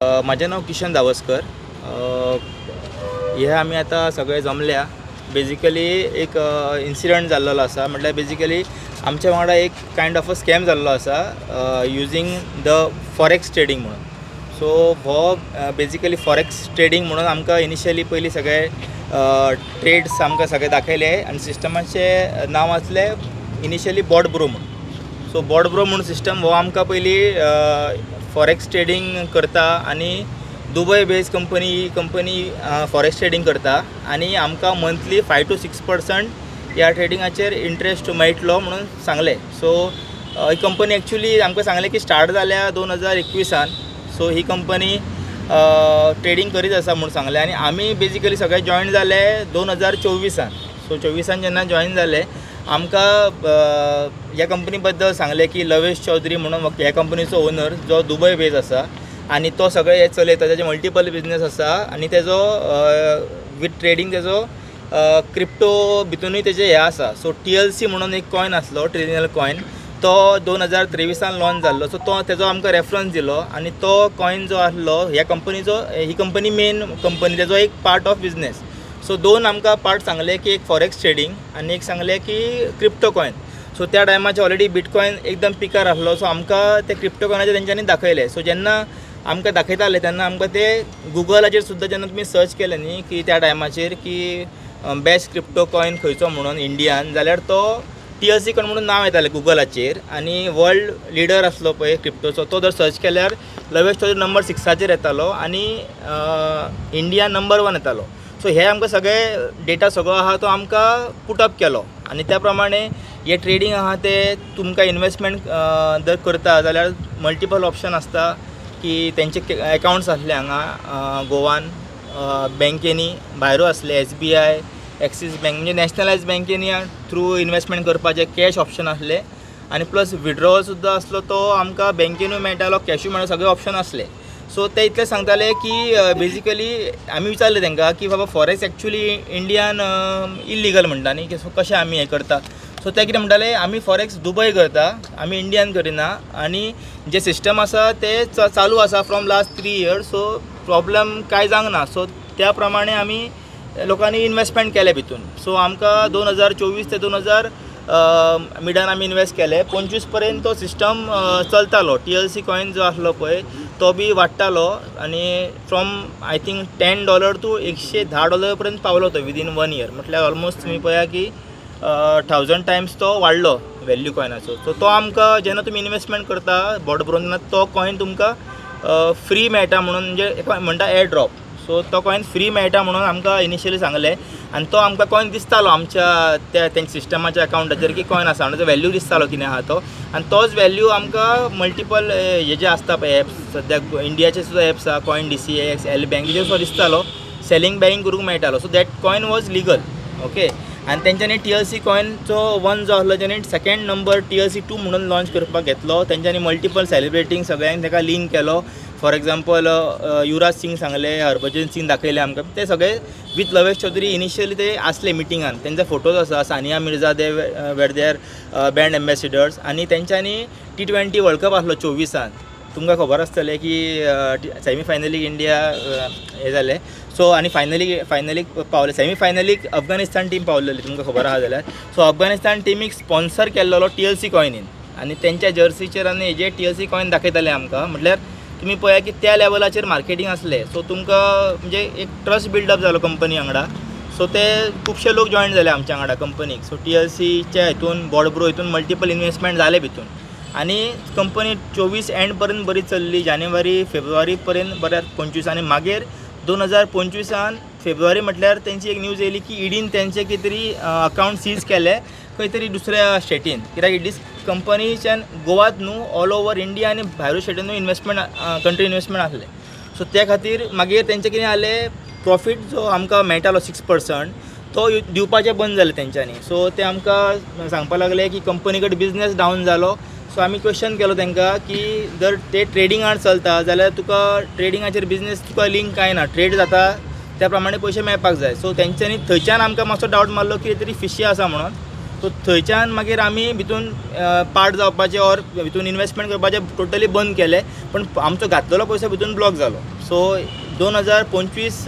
म्हाजें नांव किशन धावस्कर. हे आमी आतां सगळे जमल्या. बेजिकली एक इन्सिडंट जाल्लेलो आसा, म्हटल्यार बेजिकली आमच्या वांगडा एक कायंड ऑफ अ स्कॅम जाल्लो आसा युजींग the forex trading म्हणून. सो हो बेजिकली फॉरेक्स ट्रेडींग म्हणून आमकां इनिशियली पयलीं सगळे ट्रेड्स आमकां सगळे दाखयले आनी सिस्टमाचें नांव आसलें इनिशियली बॉट ब्रो म्हणून. सो बॉट ब्रो म्हणून सिस्टम हो आमकां पयलीं फॉरेक्स ट्रेडींग करता आनी दुबय बेज कंपनी, ही कंपनी फॉरेक्स ट्रेडींग करता आनी आमकां मंथली 5 टू 6% ह्या ट्रेडिंगाचेर इंट्रस्ट मेळटलो म्हणून सांगलें. सो ही कंपनी एक्चुली आमकां सांगलें की स्टार्ट जाल्या 2021आन. सो ही कंपनी ट्रेडींग करीत आसा म्हूण सांगलें आनी आमी बेजिकली सगळे जॉयन जाले 2024आन. सो 24आन जेन्ना जॉयन जाले, आमकां ह्या कंपनी बद्दल सांगलें की लवेश चौधरी म्हणून ह्या कंपनीचो ओनर जो दुबय बेज आसा आनी तो सगळे हे चलयता. तेजे मल्टिपल बिजनेस आसा आनी तेजो विथ ट्रेडींग तेजो क्रिप्टो भितुनूय तेजे हे आसा. सो टीएलसी म्हणून एक कॉयन आसलो, ट्रिलियनल कॉयन, तो 2023आन लॉन्च जाल्लो. सो तो तेजो आमकां रेफरन्स दिलो आनी तो कॉयन जो आसलो ह्या कंपनीचो, ही कंपनी मेन कंपनी, तेजो एक पार्ट ऑफ बिजनेस. सो दोन आमकां पार्ट सांगले की एक फॉरेक्स ट्रेडींग आनी एक सांगलें की क्रिप्टो कॉयन. सो त्या टायमाचे ऑलरेडी बिटकॉयन एकदम पिकार आसलो. सो आमकां ते क्रिप्टो कॉयनाचे तेंच्यांनी दाखयले. सो जेन्ना आमकां दाखयताले तेन्ना आमकां ते गुगलाचेर सुद्दां जेन्ना तुमी सर्च केलें न्ही की त्या टायमाचेर की बेस्ट क्रिप्टो कॉयन खंयचो म्हणून इंडियान, जाल्यार तो टीएलसी कॉयन म्हणून नांव येतालें गुगलाचेर. आनी वर्ल्ड लिडर आसलो पळय क्रिप्टोचो, तो जर सर्च केल्यार लवेश चौधरी नंबर 6आचेर येतालो आनी इंडिया नंबर 1 येतालो. सो हे आमकां सगळे डेटा सगळो आहा तो आमकां पुटअप केलो आनी त्या प्रमाणे हे ट्रेडींग आहा ते तुमकां इनवेस्टमेंट जर करता जाल्यार मल्टिपल ऑप्शन आसता की तेंचे एकावंट्स आसले हांगा गोवान बँकेनी, भायरूय आसले, एसबीआय, एक्सीस बँक, म्हणजे नॅशनलायज बँकेनी थ्रू इनवेस्टमेंट करपाचे कॅश ऑप्शन आसले आनी प्लस विड्रॉल सुद्दां आसलो. तो आमकां बँकेनूय मेळटालो, कॅशूय मेळटालो, सगळे ऑप्शन आसले. सो ते इतलें सांगताले की बेजिकली आमी विचारलें तांकां की बाबा, फॉरेक्स एक्चुली इंडियान इलिगल म्हणटा न्ही, की सो कशें आमी हें करता? सो ते कितें म्हणटाले, आमी फॉरेक्स दुबय करता, आमी इंडियान करिना आनी जे सिस्टम आसा ते चालू आसा from last 3 years, so problem कांय जावंक ना. सो त्या प्रमाणे आमी लोकांनी इनवेस्टमेंट केलें भितून. सो आमकां 2024 ते 2000 मिडान आमी इनवेस्ट केले. 25 पर्यंत तो सिस्टम चलतालो. टीएलसी कॉयन जो आसलो पळय तो बी वाडटालो आनी from I think $10 to $110 पर्यंत पावलो तो विदीन वन इयर. म्हटल्यार ऑलमोस्ट तुमी पळया की 1000 टायम्स तो वाडलो व्हॅल्यू कॉयनाचो. सो तो आमकां जेन्ना तुमी इनवेस्टमेंट करता बॉट ब्रोन, तेन्ना तो कॉयन तुमकां फ्री मेळटा म्हणून, म्हणजे म्हणटा एअर ड्रॉप. सो तो कॉयन फ्री मेळटा म्हणून आमकां इनिशियली सांगलें आनी तो आमकां कॉयन दिसतालो आमच्या त्या तेंच्या सिस्टमाच्या अकावंटाचेर की कॉयन आसा म्हणून व्हॅल्यू दिसतालो कितें आहा तो. आनी तोच व्हॅल्यू आमकां मल्टिपल हे जे आसता पळय एप्स, सद्याक इंडियाचे सुद्दां एप्स आहा, कॉयन डीसीएक्स, एल बँक, हेजेर सुद्दां दिसतालो, सेलिंग बायींग करूंक मेळटालो. So that coin was legal, okay. आनी तेंच्यांनी टीएलसी कॉयनचो 1 जो आसलो तेणी सेकेंड नंबर टीएलसी 2 म्हणून लॉन्च करपाक घेतलो. तेंच्यांनी मल्टिपल सेलिब्रेटींग सगळ्यांक ताका लिंक केलो. फॉर एग्जाम्पल युवराज सिंग सांगले, हरभजन सिंग दाखयले आमकां, ते सगळे विथ लवेश चौधरी इनिशियली ते आसले मिटिंगान, तेंचे फोटोज आसा. Sania Mirza, they were their brand ambassadors. आनी तेंच्यांनी टी20 वर्ल्ड कप आसलो 24आन, तुमकां खबर आसतलें की सेमी फायनलीक इंडिया हें जालें. सो आनी फायनलीक पावले, सेमी फायनलीक अफगाणिस्तान टीम पावलेली, तुमकां खबर आहा जाल्यार. सो अफगाणिस्तान टिमीक स्पॉन्सर केल्लो टीएलसी कॉयनीन आनी तेंच्या जर्सीचेर आनी हेजेर टीएलसी कॉयन दाखयताले आमकां. म्हटल्यार तुमी पळया की त्या लेवलाचेर मार्केटींग आसलें. सो तुमकां म्हणजे एक ट्रस्ट बिल्डअप जालो कंपनी वांगडा. सो ते खुबशे लोक जॉयन जाले आमच्या वांगडा कंपनीक. सो टीएलसीच्या हितून, बॉटब्रो हितून मल्टिपल इनवेस्टमेंट जाले भितून आनी कंपनी 24 एंड पर्यंत बरी चल्ली, जानेवारी फेब्रुवारी पर्यंत बऱ्या 25. आनी मागीर 2025आन फेब्रुवारी म्हटल्यार तेंची एक न्यूज येयली की इडीन तेंचे कितें तरी अकावंट सीज केले खंय तरी दुसऱ्या स्टेटीन, कित्याक इडीस कंपनीच्यान गोवात न्हू, ऑल ओवर इंडिया आनी भायरूय स्टेटीनूय इनवेस्टमेंट, कंट्री इनवेस्टमेंट आसलें. सो त्या खातीर मागीर तेंचें कितें जालें, प्रॉफीट जो आमकां मेळटालो 6% तो दिवपाचें बंद जालें तेंच्यांनी. सो ते आमकां सांगपाक लागले की कंपनी कडेन बिजनेस डावन जालो. सो आमी क्वेश्चन केलो तांकां की जर ते ट्रेडिंगान चलता जाल्यार तुका ट्रेडिंगाचेर बिजनेस तुका लिंक कांय ना, ट्रेड जाता त्या प्रमाणे पयशे मेळपाक जाय. सो तेंच्यांनी थंयच्यान आमकां मातसो डावट मारलो की कितें तरी फिशी आसा म्हणून. सो थंयच्यान मागीर आमी भितून पार्ट जावपाचें ऑर भितून इनवेस्टमेंट करपाचें टोटली बंद केलें. पण आमचो घातलेलो पयसो भितून ब्लॉक जालो. सो 2025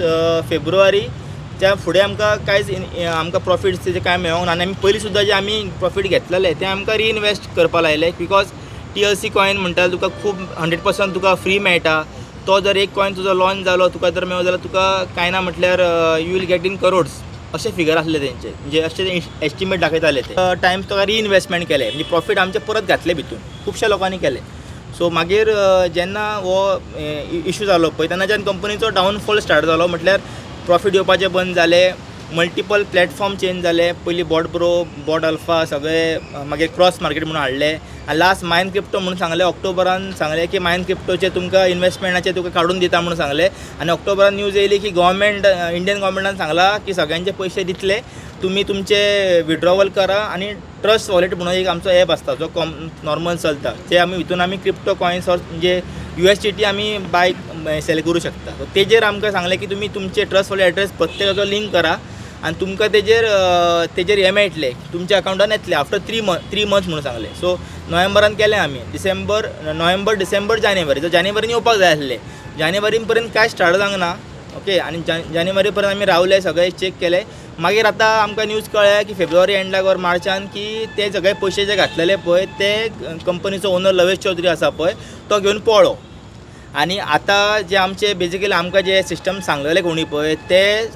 फेब्रुवारीच्या फुडें आमकां कांयच आमकां प्रॉफिट्स तेजे कांय मेळोंक ना. आनी आमी पयलीं सुद्दां जे आमी प्रॉफीट घेतलेले ते आमकां रिइनवेस्ट करपा लायले, because TLC coin म्हणटा तुका खूब 100% तुका फ्री मेळटा. तो जर एक कॉयन तुजो लॉन्च जालो, तुका जर मेळो जाल्यार तुका कांय ना म्हटल्यार you will get in crores अशे फिगर आसले तेंचे, म्हणजे अशे एस्टिमेट दाखयताले ते टायम्स. तुका रिइनवेस्टमेंट केले म्हणजे प्रॉफीट आमचे परत घातले भितून, खुबश्या लोकांनी केले. सो मागीर जेन्ना हो इशू जालो पळय, तेन्नाच्यान कंपनीचो डावनफॉल स्टार्ट जालो. म्हटल्यार प्रॉफीट येवपाचे बंद जाले, मल्टिपल प्लॅटफॉर्म चेंज जाले. पयलीं बॉट ब्रो, बॉट अल्फा सगळे, मागीर क्रॉस मार्केट म्हणून हाडले आनी लास्ट मायन क्रिप्टो म्हणून सांगलें. ऑक्टोबरान सांगलें की मायन क्रिप्टोचे तुमकां इन्वेस्टमेंटाचे तुका काडून दिता म्हणून सांगलें. आनी ऑक्टोबरान न्यूज येयली की गव्हर्मेंट, इंडियन गव्हर्मेंटान सांगलां की सगळ्यांचे पयशे दितले, तुमी तुमचे विड्रॉवल करा. आनी ट्रस्ट वॉलेट म्हणून एक आमचो एप आसता जो कॉम नॉर्मल चलता, ते आमी हितून आमी क्रिप्टो कॉयन्स ऑर म्हणजे USDT आमी बाय सेल करूं शकता. सो तेजेर आमकां सांगलें की तुमी तुमचे ट्रस्ट वॉलेट एड्रेस प्रत्येकाचो लिंक करा आनी तुमकां तेजेर हें मेळटलें, तुमच्या अकावंटान येतलें आफ्टर 3 मंथ्स म्हणून सांगलें. सो नोव्हेंबरान केलें आमी, डिसेंबर, नोव्हेंबर, डिसेंबर, जानेवारी. सो जानेवारीन येवपाक जाय आसलें, जानेवारीन पर्यंत कांय स्टार्ट जावंक ना. ओके, आनी जानेवारी पर्यंत आमी रावले, सगळें चॅक केलें. मागीर आतां आमकां न्यूज कळ्ळें की फेब्रुवारी एंडाक ऑर मार्चान की ते सगळे पयशे जे घातलेले पळय, ते कंपनीचो ओनर लवेश चौधरी आसा पळय, तो घेवन पळ्ळो. आनी आतां जे आमचे बेजिकली आमकां जे सिस्टम सांगलेले कोणी पळय, ते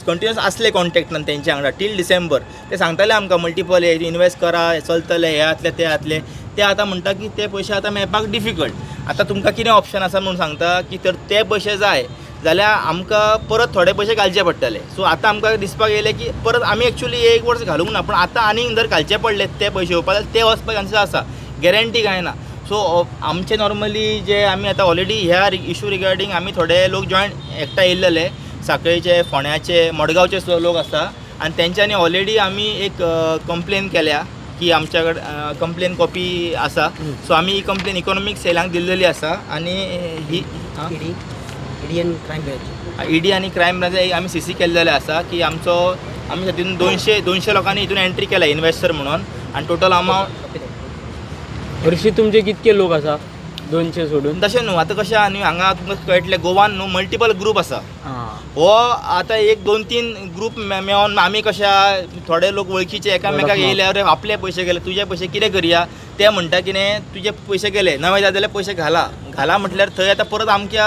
कंटिन्युअस आसले कॉन्टेक्टान तेंच्या वांगडा टील डिसेंबर. ते सांगताले आमकां मल्टिपल हे इनवेस्ट करा, चलतले, हे जातले, ते जातले. ते आतां म्हणटा की ते पयशे आतां मेळपाक डिफिकल्ट. आतां तुमकां कितें ऑप्शन आसा म्हणून सांगता की तर ते पयशे जाय जाल्यार आमकां परत थोडे पयशे घालचे पडटले. सो आतां आमकां दिसपाक येयलें की परत आमी एक्चुली एक वर्स घालूंक ना, पूण आतां आनीक जर घालचे पडले ते पयशे येवपा जाल्यार ते वचपाक चान्सीस आसा, गॅरंटी कांय ना. सो आमचे नॉर्मली जे आमी आतां ऑलरेडी ह्या इशू रिगार्डींग आमी थोडे लोक जॉयन एकठांय येयल्लेले, साखळेचे, फोंड्याचे, मडगांवचे सुद्दां लोक आसा. आनी तेंच्यांनी ऑलरेडी आमी एक कंप्लेन केल्या की आमच्या कडेन कंप्लेन कॉपी आसा. सो आमी ही कंप्लेन इकॉनॉमीक सेलांक दिल्लेली आसा आनी ही ED ED and crime branch. ED आनी क्रायम ब्रांच आमी सीसी केल्लेले आसा की आमचो आमी तितून 200 लोकांनी हितून एंट्री केल्या इन्वेस्टर म्हणून आनी टोटल अमावंट हरशीं तुमचे कितके लोक आसा, 200 सोडून? तशें न्हू, आतां कशें आहा न्हू, हांगा तुमकां कळटलें, गोवान न्हू मल्टिपल ग्रूप आसा. आं. हो आतां एक दोन तीन ग्रूप मेळोन आमी कशे आहा, थोडे लोक वळखीचे एकामेकाक येयले, अरे आपले पयशे गेले, तुजे पयशे कितें करया. ते म्हणटा कितें, तुजे पयशे गेले, नवे जाय जाल्यार पयशे घाला. घाला म्हटल्यार थंय आतां परत आमच्या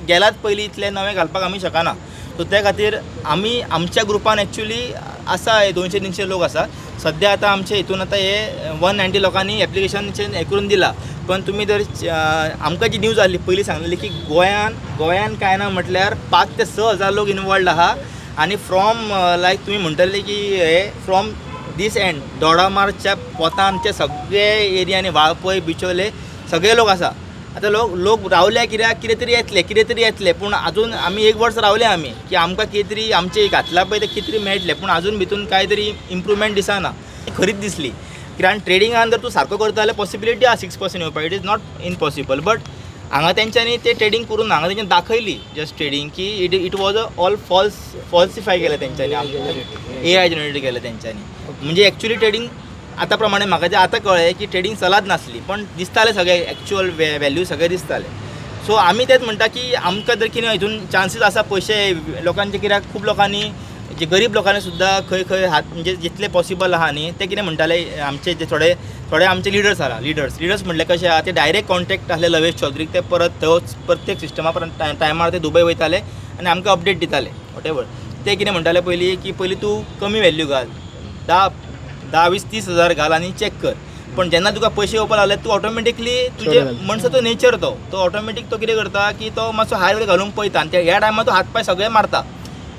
गेलात पयलीं, इतले नवे घालपाक आमी शकना. सो त्या खातीर आमी आमच्या ग्रुपान एक्चुली आसा 200-300 लोक आसा सद्या. आतां आमचे हितून आतां हे 190 लोकांनी एप्लिकेशनचेर हें करून दिला. पण तुमी जर आमकां जी न्यूज आहली पयलीं सांगलेली की गोंयान कांय ना म्हटल्यार 5 ते 6 हजार लोक इनवॉल्ड आहा. आनी फ्रॉम लायक तुमी म्हणटले की हे फ्रॉम these and दोडामार्गच्या पोतांचे सगळे एरियांनी, वाळपय, बिचोले सगळे लोक आसा. आतां लोक लोक रावले कित्याक, कितें तरी येतलें, कितें तरी येतलें. पूण आजून आमी एक वर्स रावले आमी की आमकां कितें तरी आमचें घातलां पळय तें कितें तरी मेळटलें, पूण आजून भितून कांय तरी इम्प्रुवमेंट दिसना. खरीच दिसली, कित्याक ट्रेडिंगान जर तूं सारको करता जाल्यार पॉसिबिलिटी आसा 6% येवपाक, it is not impossible. But हांगा तेंच्यांनी ते ट्रेडींग करून हांगा तेंच्यांनी दाखयली जस्ट ट्रेडींग की it was a all falsify केलें तेंच्यांनी, एआय जनरेट केलें तेंच्यांनी. म्हणजे एक्चुली ट्रेडींग आतां प्रमाणे म्हाका जें आतां कळ्ळें की ट्रेडींग चलत नासली, पण दिसतालें सगळें, एक्चुअल व्हॅल्यू सगळें दिसतालें. सो आमी तेच म्हणटा की आमकां जर कितें हितून चान्सीस आसा पयशे लोकांचे, कित्याक खूब लोकांनी जे गरीब लोकांनी सुद्दां खंय खंय हात, म्हणजे जितले पॉसिबल आहा न्ही, ते कितें म्हणटाले, आमचे जे थोडे थोडे आमचे लिडर्स आहा, लिडर्स म्हणल्यार कशे आहा, ते डायरेक्ट कॉन्टेक्ट आसले लवेश चौधरीक. ते परत थंय प्रत्येक सिस्टमा टायमार ते दुबय वयताले आनी आमकां अपडेट दिताले what ever. ते कितें म्हणटाले पयलीं की पयलीं तूं कमी व्हॅल्यू घाल, धा धा वीस 30 हजार घाल आनी चॅक कर. पण जेन्ना तुका पयशे येवपा लागले, तूं ऑटोमॅटिकली तुजे मनशाचो नेचर तो तो ऑटोमॅटीक तो कितें करता की तो मातसो हाय लेवल घालूंक पळयता आनी ह्या टायमार तो हात पांय सगळे मारता,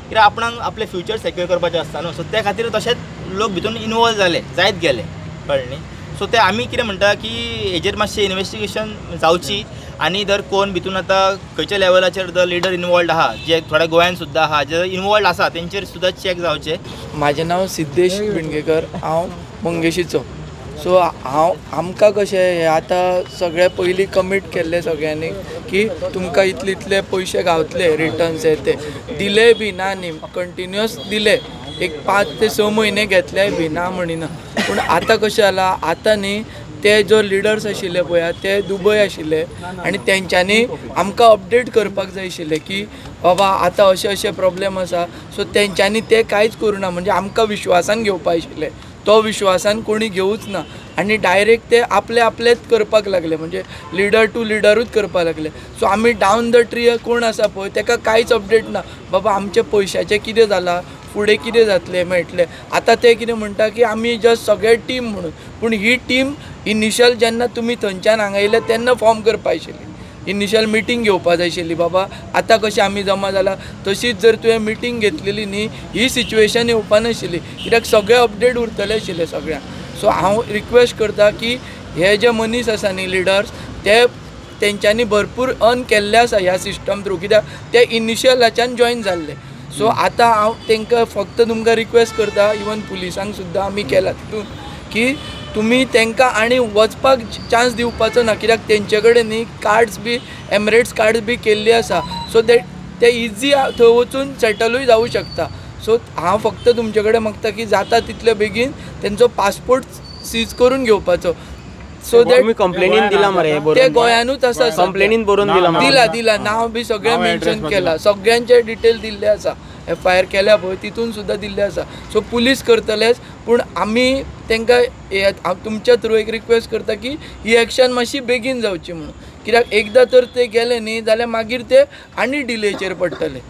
कित्याक आपणाक आपलें फ्युचर सेक्युर करपाचें आसता न्हू. सो त्या खातीर तशेंच लोक भितून इनवॉल्व जाले, जायत गेले, कळ्ळें न्ही. सो ते आमी कितें म्हणटा की हेजेर मातशें इन्वेस्टिगेशन जावची आनी जर कोण भितून आतां खंयच्या लेवलाचेर जर लिडर इनवॉल्ड आहा, जे थोड्या गोंयान सुद्दां आहा, जे इनवॉल्ड आसा तेंचेर सुद्दां चॅक जावचे. म्हाजें नांव सिद्धेश बिणगेकर, हांव मंगेशीचो. सो हांव आमकां कशें हें आतां सगळें पयलीं कमीट केल्लें सगळ्यांनी की तुमकां इतले इतले पयशे गावतले, रिटर्न्स हे ते दिले बी ना न्ही, कंटिन्युअस दिले. एक 5 ते 6 म्हयने घेतल्याय बी ना म्हणिना, पूण आतां कशें जालां, आतां न्ही ते जो लिडर्स आशिल्ले पळय ते दुबय आशिल्ले आनी तेंच्यांनी आमकां अपडेट करपाक जाय आशिल्लें की बाबा आतां अशें अशें प्रॉब्लेम आसा. सो तेंच्यांनी ते कांयच करूं ना, म्हणजे आमकां विश्वासान घेवपा आशिल्लें, तो विश्वासान कोणी घेवूच ना आनी डायरेक्ट ते आपले आपलेच करपाक लागले, म्हणजे लिडर टू लिडरूच करपाक लागले. सो आमी डावन the tree कोण आसा पळय तेका कांयच अपडेट ना, बाबा आमच्या पयशाचें कितें जालां, फुडें कितें जातलें मेळटलें. आतां ते कितें म्हणटा की आमी जस्ट सगळे टीम म्हणून, पूण ही टीम इनिशियल जेन्ना तुमी थंयच्यान हांगा येयले तेन्ना फॉर्म करपा आशिल्ली, इनिशियल मिटींग घेवपा जाय आशिल्ली. बाबा आतां कशें आमी जमा जाला तशीच जर तुवें मिटींग घेतलेली न्ही, ही सिच्युएशन येवपा नाशिल्ली, कित्याक सगळे अपडेट उरतले आशिल्ले सगळ्यांक. सो हांव रिक्वेस्ट करता की हे जे मनीस आसा न्ही लिडर्स, ते तेंच्यांनी भरपूर अर्न केल्ले आसा ह्या सिस्टम थ्रू, कित्याक ते इनिशियलाच्यान जॉयन जाल्ले. सो आतां हांव तांकां फक्त तुमकां रिक्वेस्ट करता, इवन पुलिसांक सुद्दां आमी केला तितून, की तुमी तांकां आनी वचपाक चान्स दिवपाचो ना, कित्याक तेंचे कडेन न्ही कार्ड्स बी, एमरेट्स कार्ड्स बी केल्ली आसा. सो ते ते इजी थंय वचून सेटलूय जावूं शकता. सो हांव फक्त तुमचे कडेन मागता की जाता तितले बेगीन तेंचो पासपोर्ट सीज करून घेवपाचो, सो that तुमी कंप्लेनीन दिला मरे हे ते बरोवन? गोंयानूच आसा सध्या. कंप्लेनीन बरोवन दिला मरे? दिला दिला, नांव बी सगळें मेन्शन केलां, सगळ्यांचे डिटेल दिल्ले आसा, एफआयआर केल्या पळय तितून सुद्दां दिल्ले आसा. सो पुलीस करतलेच, पूण आमी तांकां तुमच्या थ्रू एक रिक्वेस्ट करता की ही एक्शन मातशी बेगीन जावची म्हणून, कित्याक एकदां तर ते गेले न्ही जाल्यार मागीर ते आनी डिलेचेर पडटले.